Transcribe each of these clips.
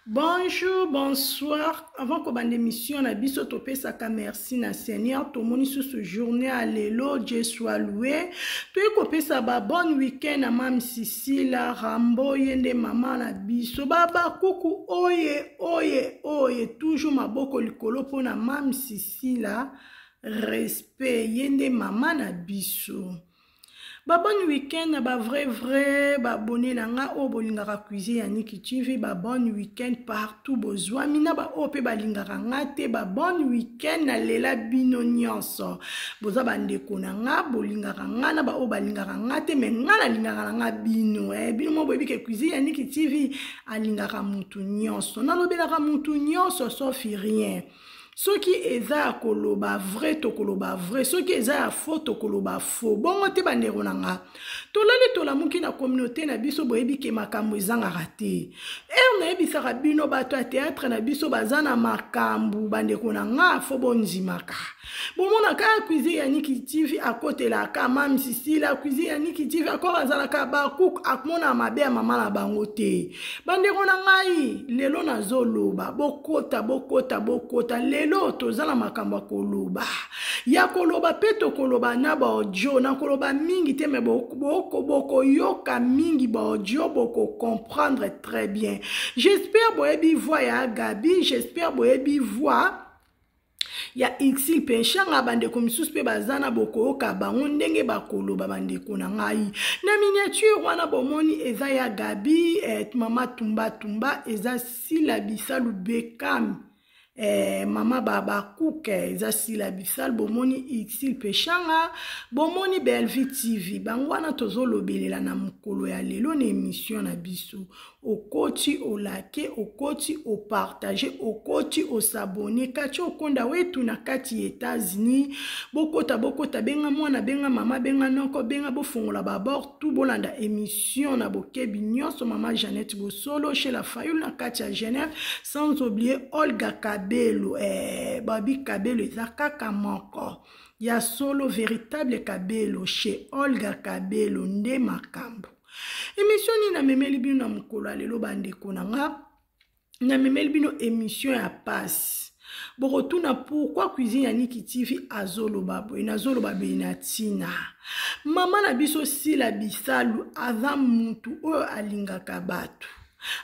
Bonjour, bonsoir. Avant kobanda émission na biso topesaka merci na Seigneur. Tomoni susu journée ya lelo, Dieu soit loué. Toye kopesa ba bonne week-end na Mam Sisila Rambo ye nde mama na biso. Baba kuku oye oye oye toujours maboko likolo pona Mam Sisila respect ye nde mama na biso. Ba bonne week-end na ba vrai vrai ba abonné na nga oyo bolingaka cuisine ya Niki TV, ba bonne week-end partout bozwami na ba oyo pe balingaka nga te, ba bonne week-end na lela bino nyonso. Boza ba ndeko na nga, bolingaka nga na ba oyo balingaka nga te, mais nga nalingaka na nga bino. Eh, bino mo boyebi ke cuisine ya Niki TV alingaka mutu nyonso. Nalobelaka mutu nyonso sauf rien. Soki eza ya koloba vrai tokoloba vrai, soki eza ya faux tokoloba faux. Bongo te bandeko na nga. Tolali tolamuki na communauté na biso boyebi ke makambo ezangaka te. Heure nayebisaka bino bato ya théâtre na biso baza na makambo bandeko na nga fo bondimaka. Bomonaka cuisine ya Niki TV akotelaka Mame Sisila, cuisine ya Niki TV akoma azalaka bakuk akomona mabe ya mama na bango te. Bandeko na ngai, lelo nazoloba, bokota, bokota, bokota. Lelo toza na makambo ya koloba. Ya koloba pe tokoloba na ba audio, nakoloba mingi te mais bokoyoka mingi ba audio, boko comprendre très bien. J'espère boyebi voix ya Gabi, j'espère boyebi voix ya Ursule Penshanga. Bandeko misusu mpe baza na bokoyoka bango ndenge bakoloba. Bandeko na ngai, na miniature wana bomoni eza ya Gabi mama Tumba Tumba, eza Sila Bisalu Bekam mama Babakuke, eza Sila Bisalu. Bomoni Ursule Peshanga, bomoni Bellevue TV, bango wana tozolobelela na mokolo ya lelo na émission na biso. Okoti olake, okoti opartage, okoti osabone kati okonda wetu na kati ya États-Unis. Bokota, bokota, benga mwana, benga mama, benga noko, benga, bofongola babord tout, bolanda émission na bokebi nyonso. Mama Jeannette Bosolo chez la Fayulu na kati ya Genève, sans oublier Olga Kabelo. Babi Kabelo eza kaka moko ya solo, véritable Kabelo chez Olga Kabelo nde makambo. Émission nini namemeli bino na mokolo ya lelo bandeko na nga? Namemeli bino émission ya pasi. Bokotuna pourquoi cuisine ya Niki TV azoloba boye. Nazoloba boye na ntina mama na biso Sila Bisalu aza mutu oyo alingaka bato,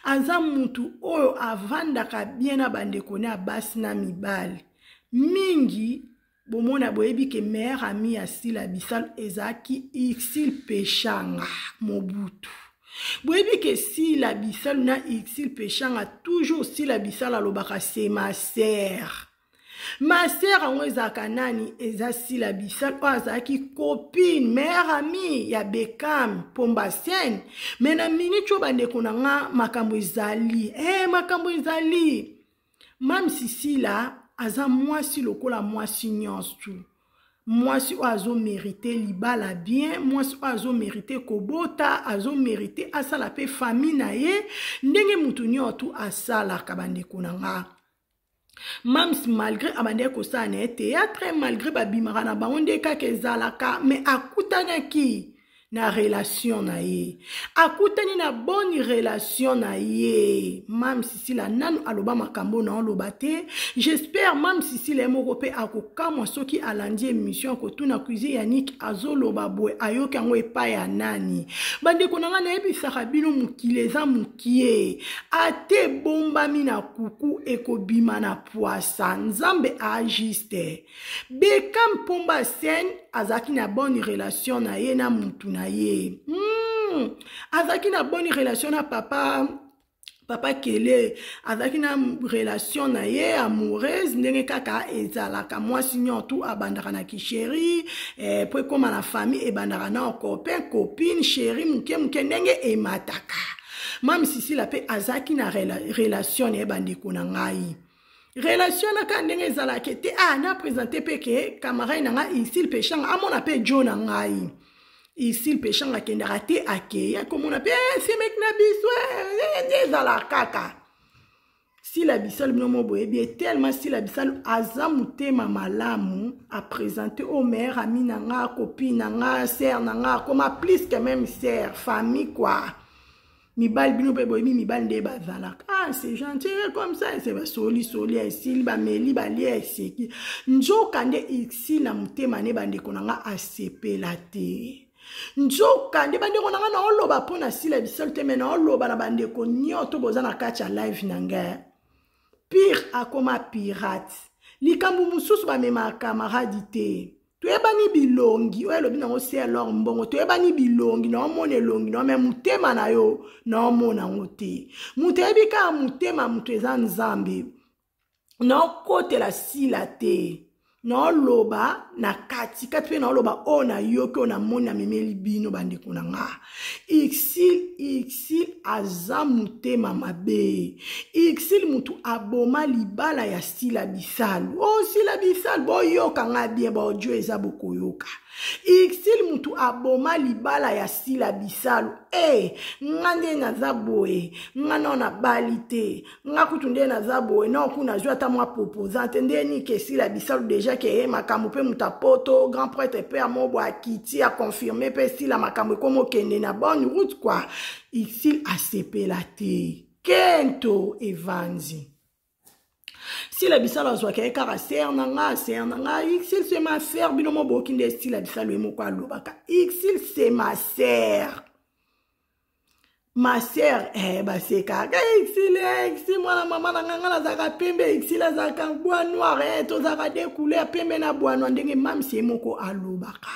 aza mutu oyo avandaka bien na bandeko na ya basi na mibali mingi. Bomona boyebi ke meilleur ami ya Sila Bisalu ezalaki Ursule Peshanga Mobutu. Boyebi ke Sila Bisalu na Ursule Peshanga, toujours Sila Bisalu alobaka c'est ma sœur. Ma sœur yango ezalaka nani? Eza Sila Bisalu oyo azalaki copine, meilleur ami ya Beckham Pomba Scène. Mais na minute oyo bandeko na nga makambo ezali. Makambo ezali. Mame Sisila aza mwasi lokola mwasi nyonso. Mwasi oyo azo mérite libala bien, mwasi oyo azo mérite kobota, azo mérite asala pe famille na ye ndenge mutu nyonso asalaka bandeko na nga. Mams malgré abandaki kosala na ye théâtre, malgré babimaka na bango nde kaka ezalaka, mais akutanaki na relation na ye, akutani na bonne relation na ye. Mame Sisila nanu aloba makambo na oloba te. J'espère Mame Sisila ye moko pe akokamwa soki alandi émission, akotuna cuisine ya Nick azoloba boye, ayoki yango epai ya nani. Bandeko na nga, nayebisaka bino mokili eza mokie, ate ebombami na kuku ekobima na pwasa. Nzambe ajuste. Beckham Pomba Scène azalaki na bonne relation na ye na mutu na ye. Azalaki na bonne relation na papa Kele, azalaki na relation na ye amoureuse ndenge kaka ezalaka mwasi nyonso abandaka na kisheri, po ekoma na famille ebandaka na copain, copine, chérie, moke moke ndenge emataka. Mame Sisila pe azalaki na relation na ye bandeko na ngai. Relation na ka ndenge ezalaka te. Na présenter pe ke camarade na nga Ursule Peshanga amona pe jo na ngai. Ursule Peshanga akendaka te, akei akomona pe, semeki na biso, nde ezalaka kaka. Sila Bisalu bino mo boyebi ye tellement. Sila Bisalu aza motema malamu, a présenter au meilleur ami na nga, copine na nga, sœur na nga, akoma plus que même sœur, famille quoi. Mibali bino mpe boyebi mibali nde bazalaka. Ah, c'est gentil comme ça, c'est basoli soli esili bameli balia eseki. Nzoka nde Ursule na motema ne bandeko na nga asepela te. Nzoka nde bandeko na nga naoloba mpo na Sila Bisalu te, me naoloba na bandeko nyonso boza na kati ya live na ngai. Pire akoma pirate. Likambo mosusu bamemaka camarade te. Toyebani bilongi oyo elobi nango se alors mbongo, toyebani bilongi naomona elongi nao, me motema na yo naomona yango te. Moto ayebi kaka motema moto eza Nzambe. Naokotela Sila te, naoloba na katikati mpe naoloba oyo nayoki, oyo namoni, namemeli bino bandeko na nga. Ursule, Ursule aza motema mabe. Ursule mutu aboma libala ya Sila Bisalu. Oh, Sila Bisalu, boyoka nga bien, ba audio eza bokoyoka. Ursule mutu aboma libala ya Sila Bisalu. Eh, nga nde naza boye, nga nao nabali te. Nga kutu nde naza boye, nao kuna nazwi ata mwa proposante nde nini ke Sila Bisalu déjà ke ye makambo mpe moto apoto grand prêtre mpe amobo akiti aconfirme mpe Sila makambo ekoma okende na bonne route quoi. Ursule asepela te, kento evandi. Sila Bisalu azwaka ye kaka ser na nga, ser na nga. Ursule c'est ma sœur, bino mo boyoki nde Sila Bisalu ye moko alobaka Ursule c'est ma sœur. Ma sœur, eh, basekaka Ursule, eh, Ursule mwana mama na nga, nga nazalaka pembe, Ursule azalaka bois noir, eh, tozalaka deux couleurs, pembe na bois noir, ndenge mamsi ye moko alobaka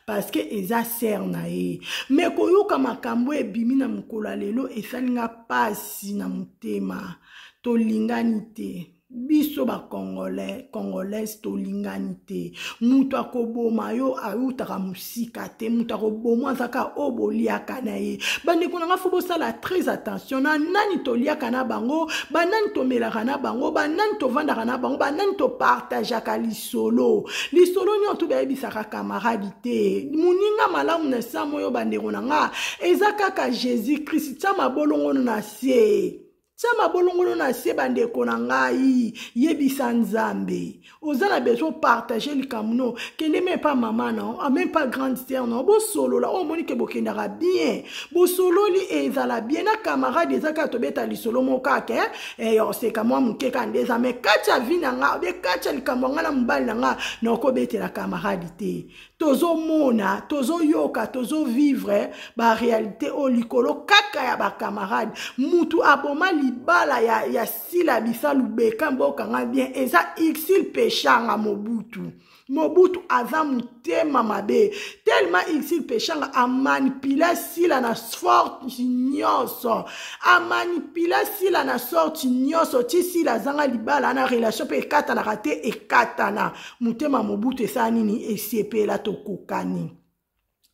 parce que eza sœur na ye. Mais koyoka makambo ebimi na mokolo ya lelo esali nga pasi na motema. Tolingani te biso ba congolais, congolaise tolingani te. Moto akoboma yo autaka mosika te, moto akoboma azaka oyo boliaka na ye. Bandeko na nga, fo bosala très attention na nani toliaka na bango, banani tomelaka na bango, banani tovandaka na bango, banani topartageaka lisolo. Lisolo nyonso bayebisaka camarade te. Moninga malamu na samo oyo bandeko na nga eza kaka Jésus Christ. Tia mabolongono na se, tia mabolongono na se bandeko na ngai, yebisa Nzambe oza na besoin partager likambo no, kende même pas mama no, même pas grande sœur no, bosolola oyo omoni ke bokendaka bien, bosololi ezala bien na camarade. Eza kaka tobeta lisolo moko kaka eh, oseka mwa moke kaka nde eza, mais kati ya vie na nga obe kati ya likambo ya nga na mobali na nga nakobetela camarade te. Tozomona, tozoyoka, tozovivre ba réalité oyo likolo kaka ya ba camarade. Mutu aboma libala ya Sila Bisalu beka mbokanga bien eza Ursule Peshanga Mobutu. Mobutu aza motema mabe tellement Ursule Peshanga amanipula Sila na sorte nyonso, amanipula Sila na sorte nyonso ti Sila azanga libala na relation mpe ekatanaka te, ekatana. Motema Mobutu esala nini? Esepela. Tokokani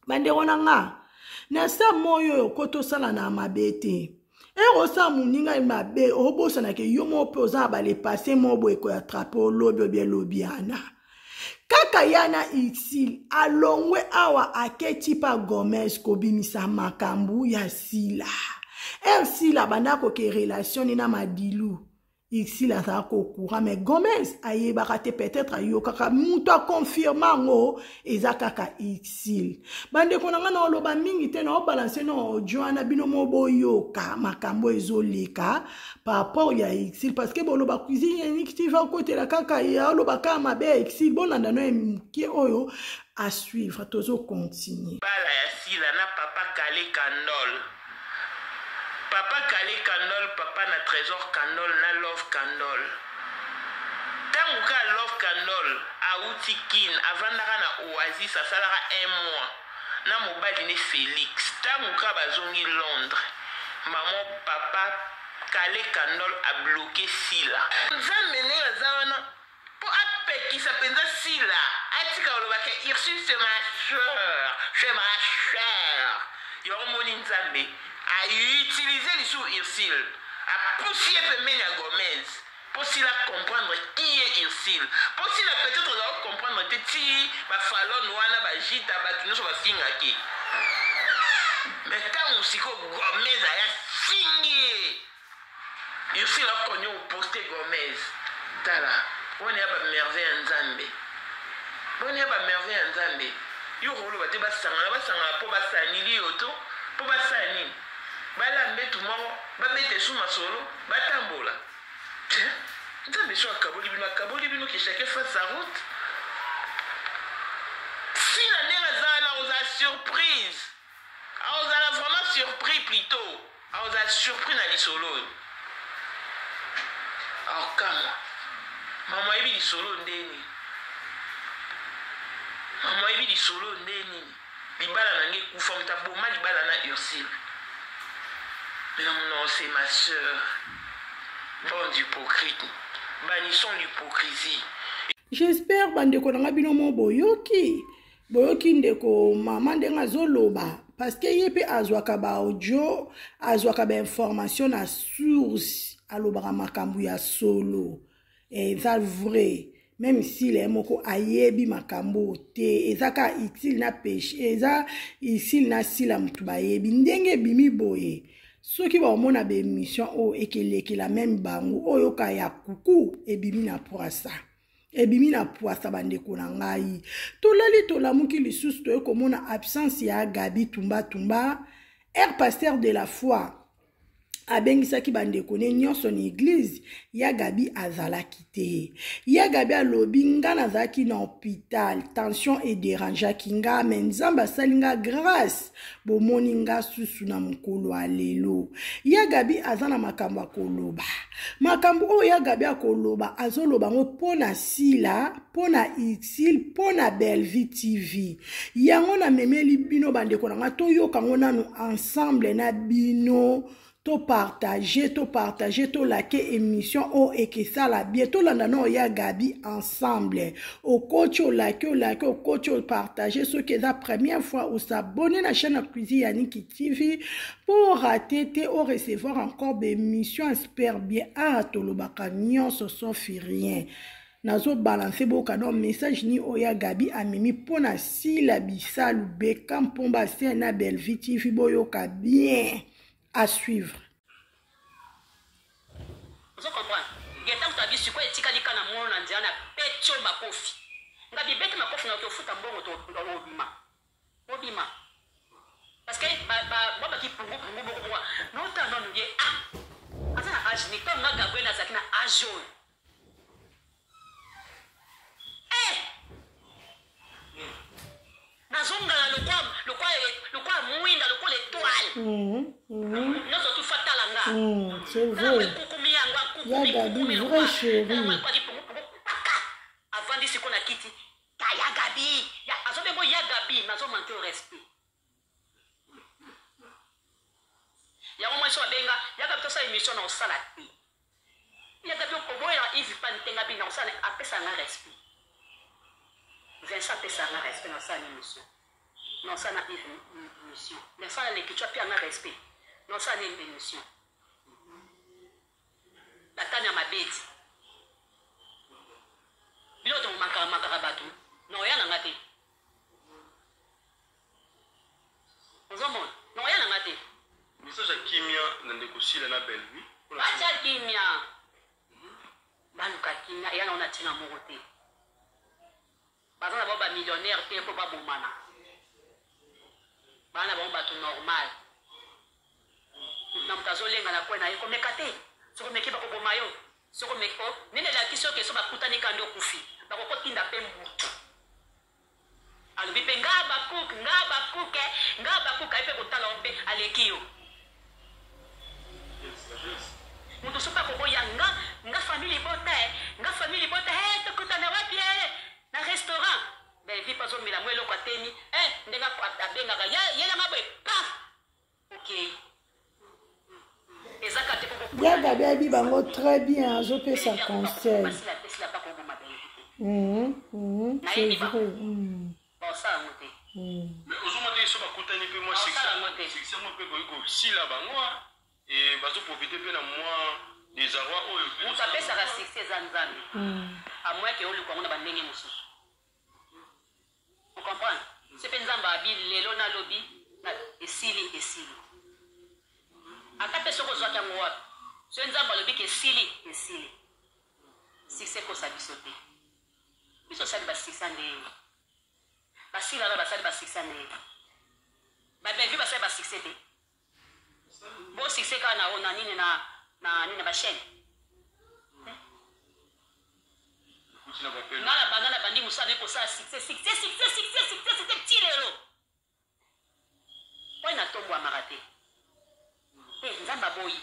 bandeko na nga na sa moyo oyo ko tosala na mabe te. Ere osala moninga mabe, obosanaka yo moko mpe oza na balepasse moko boye koyatrape olobi obi elobi yana kaka yana. Ursule alongwe awa aketi pa Gomez kobimisa makambo ya Sila. Ere Sila banda koke relation ni na Madilu, Ursule azalaka au courant, mais Gomez ayebaka te, peut-être ayokaka moto aconfirme yango eza kaka Ursule. Bandeko na nga, na oloba mingi te, na obalance na audio wana bino mo boyoka makambo ezoleka par rapport ya Ursule, parce que boloba cuisine Yannick TV okotela kaka ya oloba kaka mabe ya Ursule. Bolanda no moke oyo à suivre, tozo continuer. Bala ya Sila na papa Kale Kandol. Papa Kale Kandol, papa na Trésor Kandol na Love Kandol. Tango ka Love Kandol auti Kin, avandaka na Oasis, asalaka un mois na mobali ne Félix. Tango ka bazongi Londres, maman papa Kale Kandol a bloqué Sila. Nzambe ndenge aza wana po apekisa mpenza Sila atika koloba ke Ursule c'est ma sœur, c'est ma sœur. Yango moni Nzambe a utiliser lisusu Ursule, apusi ye pembeni ya Gomez po Sila comprendre qui est Ursule. Po Sila peut-être azala comprendre te ti ba Falon wana ba Jita bato nyonso bafingaki. Mais ntango sikoyo Gomez aya fingi ye, Ursule akoni oposte Gomez. Tala wana ya ba merveille ya Nzambe, wana ya ba merveille ya Nzambe. Yo koloba te basangana, basangana mpo basanili yo to mpo basala nini? Bala mbetu. moko, babeta esu masolo, batambola. Tiens, Nzambe so akaboli bino, akaboli bino que chacun fasse sa route. Sila ndenge aza wana ozala surprise. Akozala vraiment surpris plutot. Akozala surpris na lisolo oyo. Akokamwa. Mama ayebi lisolo nde nini? Mama ayebi lisolo nde nini? Libala na ngai ekufa, moto aboma libala na Ursule. Mais na monoko c'est ma sœur. Bande d'hypocrites. Bannissons l'hypocrisie. J'espère bandeko na nga bino mo boyoki boyoki ndeko mama ndenge azoloba parce que ye mpe azwaka ba audio azwaka ba information na source alobaka makambo ya solo eza vrai meme sila ye moko ayebi makambo te eza kaka utile na peche eza isile na sila motu bayebi ndenge ebimi boye soki baomona baemission oyo ekelekela meme bango oyo ka ya kuku ebimi na pwasa ebimi na pwasa bandeko na ngai tolali tolamuki lisusu toye komona absence ya gabi tumba tumba air pasteur de la foi abengisaki bandeko ne nyonso na eglize ya gabi azalaki te ya gabi alobi nga nazalaki na hôpital tension ederangeaki nga me nzambe asali nga grâce bomoni nga susu na mokolo ya lelo ya gabi aza na makambo ya koloba makambo oyo ya gabi akoloba azoloba yango mpo na sila mpo na utile mpo na bellevue tv yango namemeli bino bandeko na ngai toyoka yango nanu ensemble na bino topartage topartage tolake émission oyo ekesala bien tolanda na oya gabi ensemble okoti olake olake okoti opartage soki eza première fois osabone na chaîne ya cuisine ya niki tv mpo rate te orecevoir encore baémission espère bien ah tolobaka nyonso sauf rien nazo balance boyoka donc message nini oyo ya gabi amemi mpo na sila bisalu beka mpomba se na bellevue tv boyoka bien à suivre ozo comprendre geta moto abi sikoyo etikali ka na mono na nzela na petio makofi nga bibeti makofi na ofuta mbongo to obima obima parce que ba ba ba baki pungu pungu boko boko nota nanu ye ah aza na age ni ntango nga Gabriel azalaki na age oyo eh nazongala lokwa lokwa lokwa mwinda lokola étoile nyonso tufa tala nga c'est vrai ya Gabi vrai chérie avandi siko na kiti Ta ya Gabi, ya azobengo ya Gabi, nazo manque respect. Yango mwasi oyo abenga ya Gabi tosala émission na osala te. Ya Gabi oboyela Yves Pan te Gabi na osala apesa nga respect. Vincent apesa nga respect na osala émission. Na osala na Yves émission. Vincent aleki tu apia nga respect. Na osala émission. Batani ya mabeti. Bino to makaka makaka bato. Na oya na nga te. Ozomona? Na oya na nga te. Message ya kimia na ndeko Sila na Bellevue. Batia kimia. Baluka kimia eya na ona tina moko te. Baza na bango ba millionnaire te mpo babomana. Bana na bango bato normal. Moto na moto azolenga na coin na ye komeka te. Soki omeki bakoboma yo. Soki omeki o nini elakisi yo ke so bakutani kaka nde okufi. Bakokotinda mpe moto. Alobi mpe nga Habacuc, nga Habacuc, eh, nga Habacuc aye mpe kotala yo mpe aleki yo. Moto soki akoboya nga nga famille libota eh, nga famille libota eh, tokutana wapi eh, na restaurant Bellevue mpe azomela mwa eloko atemi eh, ndenge abengaka yelanga boye paf okei ya gabi ayebi bango très bien azopesa conseil c'est vrai Baosala yango te. Mais ozomona te so bakutani mpe mwa succès yango mpe ekoki kosila bango e bazo profite mpe na mwa désarroi oyo. Moto apesaka succès eza Nzambe. A moins que oluka yango na bandenge mosusu. O comprendre? Se mpe Nzambe abi lelo na lobi na esili esili. Ata mpe soki ozwaki yango wapi. Soki Nzambe alobi ke esili esili. Succès ekosa biso te. Biso osali ba succès ndenge ba sila wana basali ba succès ndenge ba Bellevue basali ba succès te bo succès. succès kaka na na nini na na nini na bachaîne. Nga na banda na bandi mosala naye kosala succès succès succès succès succès succès ti lelo. Oyo natombwamaka te. Te Nzambe aboyi.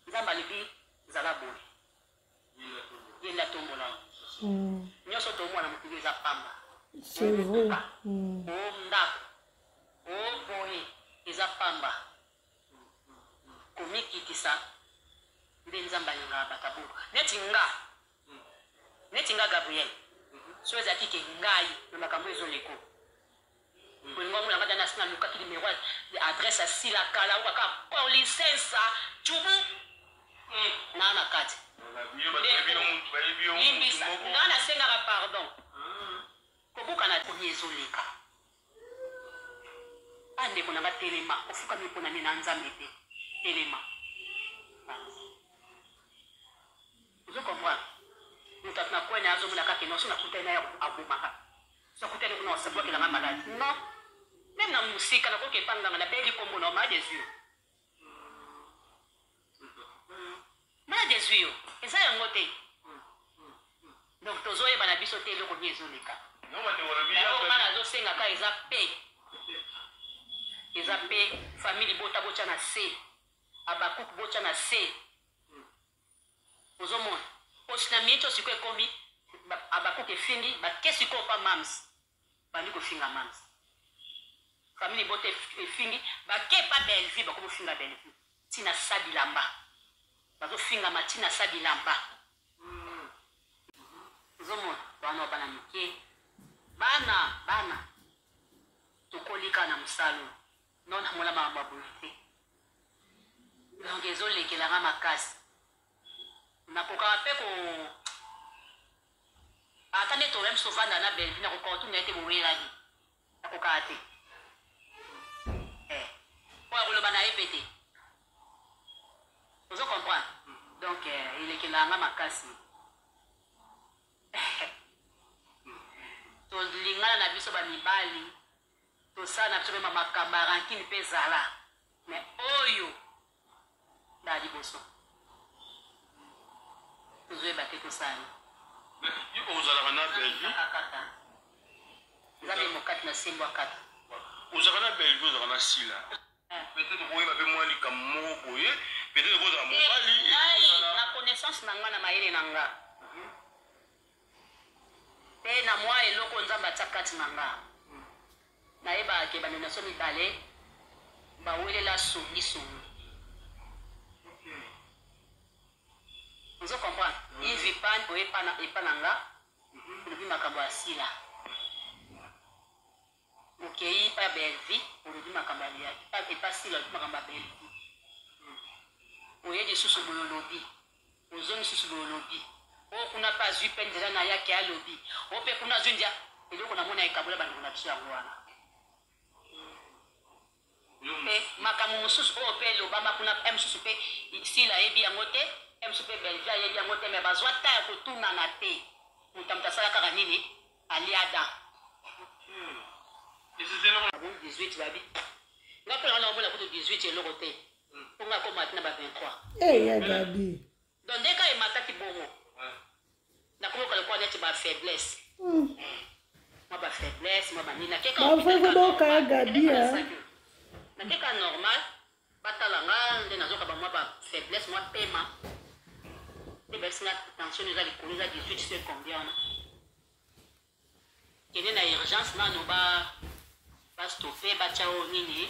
Nzambe alobi zala boye. Ye nde atombola yo. Nyonso tomona mokili eza pamba. C'est vrai. O ndako, o boye eza pamba. Komikitisa nde Nzambe alingaka bato ya bongo. Neti nga, neti nga Gabriel, soki ezalaki ke ngai na makambo ezoleko bolingo yango nanga dana sina lukaki numero ya adresse ya sila kala oka kaka polisensa chubu naa na kati limbisa nga nasengaka pardon kobuka na komi ezoleka a ndeko na nga telema ofukami mpo na nini na nzambe te telema. Ozo comprendre? Moto na coin na ye azomona kaka non, soki nakutani na ye abomaka. Soki nakutani kuna asabwakela nga malade. Non. Meme na mosika nakoki epa nganga nabeli kombo na yo malade ezwi yo. Malade ezwi yo. Eza yango te. Donc tozoyeba na biso te eloko nini ezoleka. Yango nga nazosenga kaka eza pe. Eza pe famille libota botya na se. Habakuk botya na se. Ozo mona? Osi na minute oyo sikoyo ekomi Habakuk efingi bake sikoyo pa Mam's bandi kofinga Mam's. Famille libota efingi bake pa Bellevue bakomi kofinga Bellevue ti na sa bilamba. Bazo fingama ti na sa bilamba. Ozo mona? Bana bana mike. Bana bana tokoli kaka na mosala oyo. Non namona makambo ya boye te. Donc ezolekela nga makasi. Nakokaka pe ko ata nde toya biso vanda na Bellevue nakoka kotuna ye te bowelani. Nakokaka te. Eh. Po akoloba na ye pe te. Ozo comprendre? Donc eh, elekela nga makasi. Tolingana na biso ba mibali tosala na biso pe makambo ya rancune pe ezala mais oyo ba liboso tozoyeba te tosala yo ozalaka na Bellevue akata nzambe mokati na sembo akata ozalaka na Bellevue ozalaka na Sila peut-être okoyeba mpe mwa likambo moko boye peut-être okozala mobali ngai na connaissance na nga na mayele na nga Pe na mwa eloko Nzambe atia kati na nga, nayebaka ke bandeko na biso mibale bawelela songi songi. Ozo comprendre? Yves Pan oye epa na nga, olobi makambo ya Sila. Okeyi epa Bellevue, olobi makambo ya epa Sila, olobi makambo ya Bellevue. Oye lisusu boye olobi. Ozongi susu boye olobi oh kuna pe azui pe nzela naye ake alobi oh pe kuna azui nzela eloko namona ekabola bandeko na biso yango wana pe makambo mosusu oyo pe elobama kuna pe mosusu pe Sila ayebi yango te pe mosusu pe Bellevue ayebi yango te mais bazwa temps ya kotunana te moto na moto asala kaka nini aliada 18 babi nga mpo na nga naomona kutu 18 eloko te Po nga akoma ati na ba 23. Eh ya Gaby. Donc nde ka emataki bongo. Nakomi lokola neti ba faiblesse. Mwa ba faiblesse, mwa ba nini. Nakeka Ba vrai vrai boka ya Gaby hein. Nakeka normal. Batala nga nde nazoka ba mwa ba faiblesse, mwa pema. Nde bayebisi nga tension eza likolo eza 18 sur combien wana. Kende na urgence nanu ba ba stopper batia oyo nini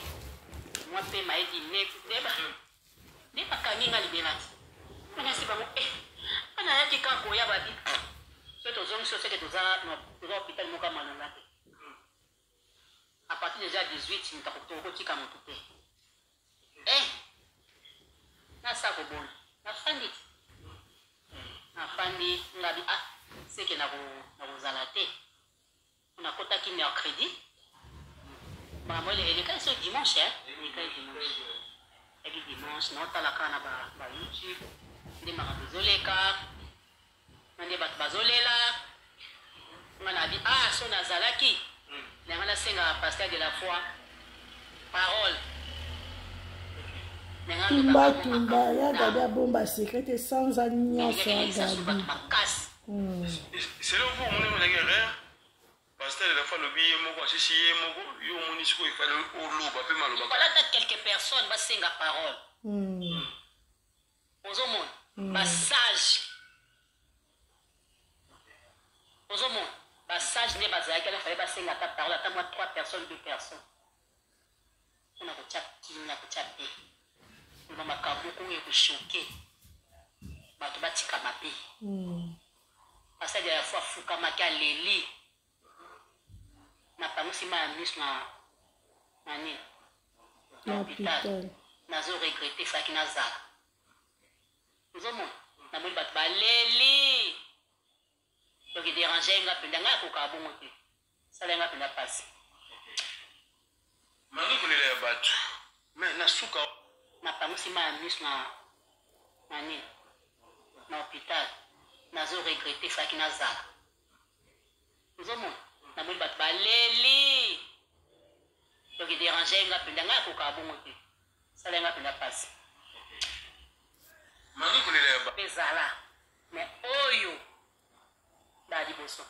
mwa pema edimine nde ba nde bakangi nga libela ti nasi bango eh nga nayaki kaka koya babi soki tozongi so seke toza toza hôpital moko ya malonga te à partir déjà 18 moto akotika moto te eh nasa kobona nafandi ti nafandi ngabi ah seke nakozala te nakotaki mercredi makambo elekaki so dimanche elekaki dimanche elaki dimanche naotala kaka na ba youtube nde makambo ezoleka na nde bato bazolela nga nabi ah so nazalaki na nga nasengaka pasteur de la foi parole. Tumba tumba ya Gabi abomba secret te sanza nyonso ya Gabi. Hmm. Selon vous, omoni ozalaki erreur pasteur de la foi alobi ye moko asisi ye moko yo omoni sikoyo ifale oloba mpe maloba fallait ata quelques personnes basenga parole hmm. ozomona hmm. basage ozomona basage nde bazalaki ala fallait basenga ata parole ata mwa 3 personnes 2 personnes mpona kotya kimia kotya pe koloba makambo moko oyo ekoshoke bato batika mabe mm. pasteur ya fo afukamaki aleli napangusi mai ya miso na na nini na hôpital nazo regrete faki nazala ozomona namoni bato baleli donc ederange nga mpenza ngai akokaka bongo te sala nga mpenza mpasi malgre kolela ya bato me na suka napangusi mai ya miso na na nini na hôpital nazo regrete faki nazala ozomona namoni bato baleli donc ederange nga mpenza ngai akokaka bongo te sala nga mpenza mpasi malgre kolela ya bato ezala me oyo ba liboso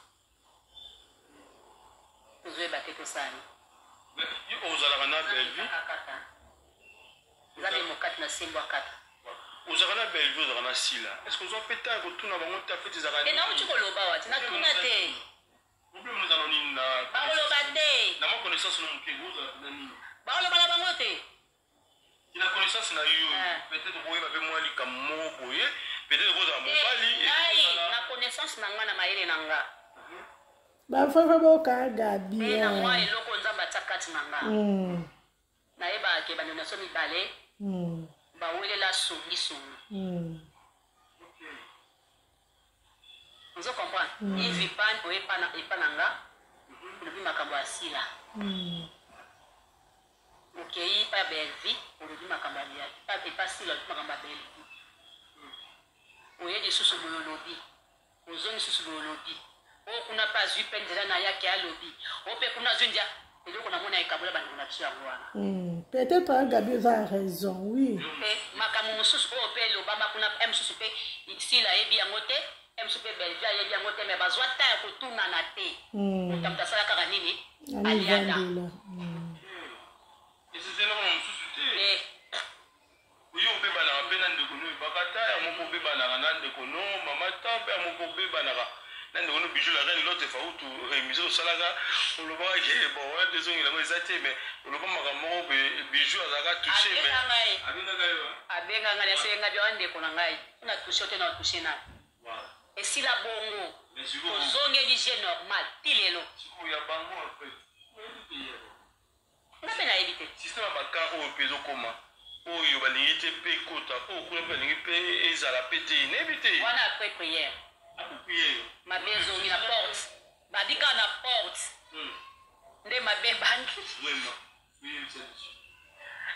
tozoyeba te tosani yo ozalaka na bellevue nzambe mokati na sembo akata ozalaka na bellevue ozalaka na sila est ce que ozwa mpe ntango kotuna bango te afeti ezalaka te nauti koloba wati natuna te problème ozala nini na bakoloba te na mwa connaissance no moke ozala na nini bakoloba na bango te na connaissance na yo eh. peut-être okoyeba mpe mwa likambo moko boye peut-être okozala eh, mobali ngai na connaissance na ngai na mayele na nga bafefe boka gabi mpe na mwa eloko nzambe atya kati na nga hmm. nayebaka ke bandeko na so mibale hmm. bawelela songisongi hmm. ozo comprendre ivipan oye epa na nga olobi makambo ya sila Okeyi pa Bellevue olobi makambo ya epa Sila olobi makambo ya Bellevue oye lisusu boye olobi ozongi lisusu boye olobi oyo kuna pe azwi pe nzela na ye ake alobi oyo pe kuna azwi nzela eloko namona ekabola bandeko na biso yango wana hmm, peut-être hein, Gabi oza na raison oui pe makambo mosusu oyo pe elobama kuna e mosusu pe Sila ayebi yango te e mosusu pe Bellevue ayebi yango te mais bazwa temps ya kotunana te hmm. moto moto asala kaka nini aliada hmm. eloko na mosusu te eh. Oyo obebanaka mpe na ndeko no ebakata ya moko obebanaka na ndeko no mama ta mpe ya moko obebanaka na ndeko no bijou la reine l'autre fautu émission osalaka olobaka ke bon wana te ezongela yango eza te mais oloba makambo moko boye bijou azalaka touche mais abengaka yo abenga ngai asenga bia ndeko na ngai na touche te na touche na esila bongo tozongeli je normal ti lelo sikoyo ya bango en fait nga mpe nayebi te système ya baka oyo mpe ezokoma oyo balingi te mpe ekota oyo kuna mpe balingi mpe ezala mpe te nayebi te wana après prière mabe ezongi na porte babika na porte hmm. nde mabe ebandi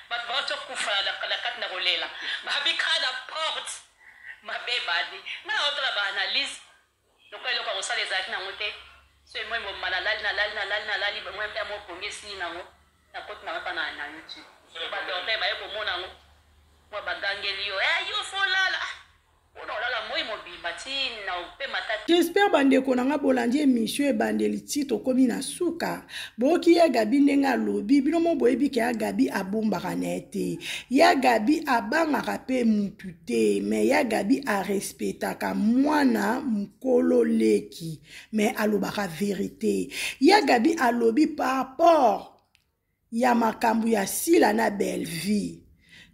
bato bauti okufa na kati na kolela babika na porte mabe ebandi nga na otala baanalyse lokola eloko ya kosala ezalaki nango te so emoi mobima nalali nalali nalali nalali moi mpe yango pongi esili nango nakoti nango mpa na youtube badokter baye komona yango mwa bagangeli yo eh, yo folala J'espère bandeko na nga bolandi émission ebandeli ti tokomi na suka boyoki ya Gabi ndenge alobi bino mo boyebi ke ya Gabi abombaka na ye te ya Gabi abangaka pe mutu te mais ya Gabi arespectaka mwana mukolo leki mais alobaka verite ya Gabi alobi par rapport ya makambo ya Sila na Bellevue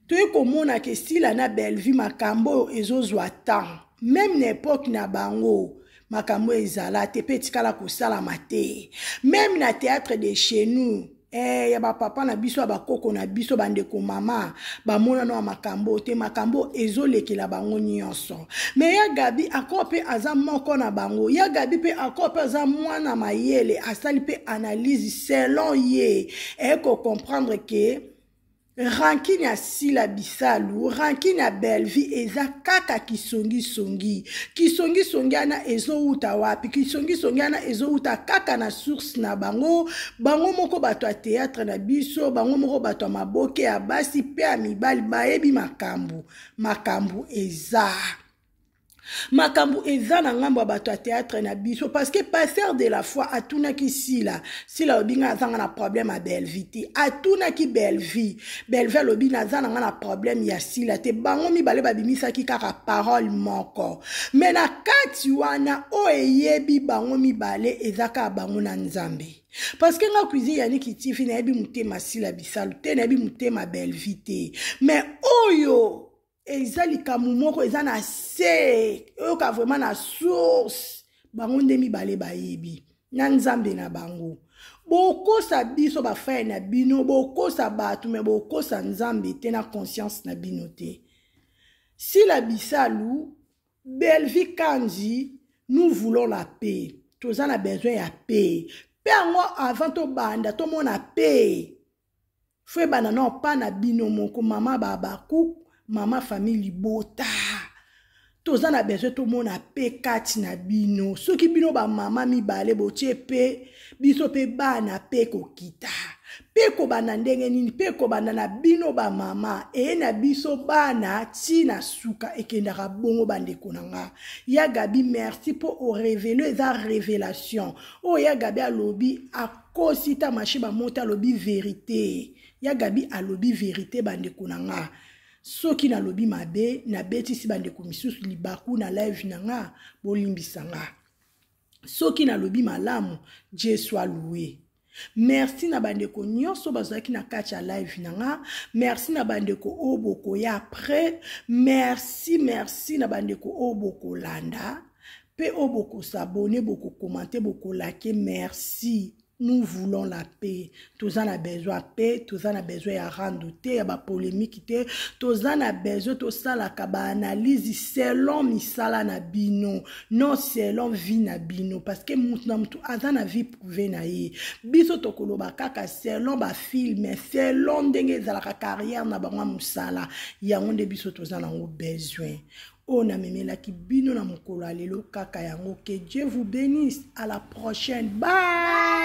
toye komona ke Sila na Bellevue makambo oyo ezozwa temps meme na epoque na bango makambo ezala te mpe etikala kosalama te meme na théâtre de chez nous eh, ya bapapa na biso ya bakoko na biso bandeko mama bamonano ya makambo te makambo ezolekela bango nyonso me ya gabi akor mpe aza moko na bango ya gabi mpe akor mpe aza mwana mayele asali mpe analyse selon ye eko comprendre ke. Rancune ya Sila Bisalu, rancune ya Bellevue eza kaka kisongisongi. Kisongisongi wana ezowuta wapi? Kisongisongi wana ezowuta kaka na source na bango, bango moko bato ya théâtre na biso, bango moko bato ya maboke ya basi pe ya mibali bayebi makambo. Makambo eza. Makambo eza na ngambo ya bato ya théâtre na biso, parce que pasteur de la foi atunaki Sila. Sila alobi nga azanga na problème ya Bellevue te. Atunaki Bellevue. Bellevue alobi naza na nga na problème ya Sila te. Bango mibale babimisaki kaka parole moko. Mais na kati wana oyo eyebi bango mibale eza kaka bango na Nzambe. Parce que nga cuisine ya Niki TV nayebi motema Sila Bisalu te, nayebi motema Bellevue te. Mais oyo eza likambo moko eza na se, oyoka vraiment na source, bango nde mibale bayebi na Nzambe na bango. Bokosa biso ba frère na bino, bokosa bato, mais bokosa Nzambe te na conscience na bino te. Sila Bisalu, Bellevue Kanzi, nous voulons la paix. Toza na besoin ya paix. Paix yango avant tobanda tomona paix. Fo ebanda na pa na bino moko, mama Babaku, mama famille libota. Toza na besoin tomona pe kati na bino. Soki bino ba mama mibale botie pe, biso pe bana pe kokita. Pe kobanda ndenge nini, pe kobanda na bino ba mama, eye na biso bana ti na suka ekendaka bongo bandeko na nga. Ya Gabi, merci po o révéler, eza révélation. Oyo ya Gabi alobi akosi ta mashi ba mota alobi vérité. Ya Gabi alobi vérité bandeko na nga. Soki nalobi mabe, nabetisi bandeko misusu libaku na live na nga, bolimbisa nga. Soki nalobi malamu, Dieu soit loué. Merci na bandeko nyonso bazalaki na kati ya live na nga. Merci na bandeko oyo bokoya après. Merci, merci na bandeko oyo bokolanda. Pe oyo bokosabone, bokokomante, bokolake. Merci. Nous voulons la paix. Toza na besoin paix, toza na besoin ya rando te, ya ba polémique te. Toza na besoin tosalaka ba analyse selon misala na bino, non selon vie na bino, parce que mutu na mutu aza na vie privée na ye. Biso tokoloba kaka selon ba film, selon ndenge ezalaka carrière na bango ya mosala. Yango nde biso toza nango besoin. Oyo namemelaki bino na mokolo ya lelo kaka yango. Que Dieu vous bénisse. À la prochaine. Bye.